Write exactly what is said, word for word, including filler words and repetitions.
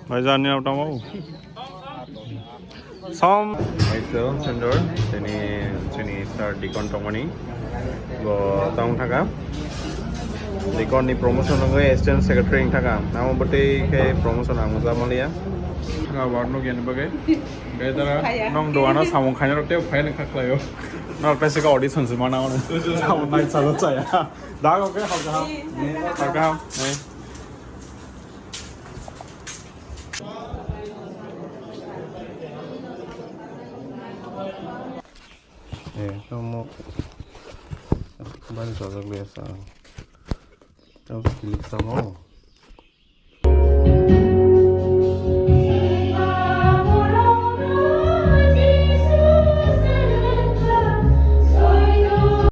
Bhai, jani na tamo. Som. Aito, Sendor, tini, tini sir Deacon tongmani. Bo tong thaka. Deacon ni promotion nungwi assistant secretary wng thaka. Namo bwtwi khe promotion ang mujak manliya. Thaka ward no gyan bagwi. Gai dara nong dogano samung khaina rok tei phai nang khaklaio. Nor pese ka audition se mana ono. Samung nai chalo chaya. Dago ke hal kaham. Hal kaham. Eh. Eh, kamu bani sajak liya sa. Kamu kilik sama.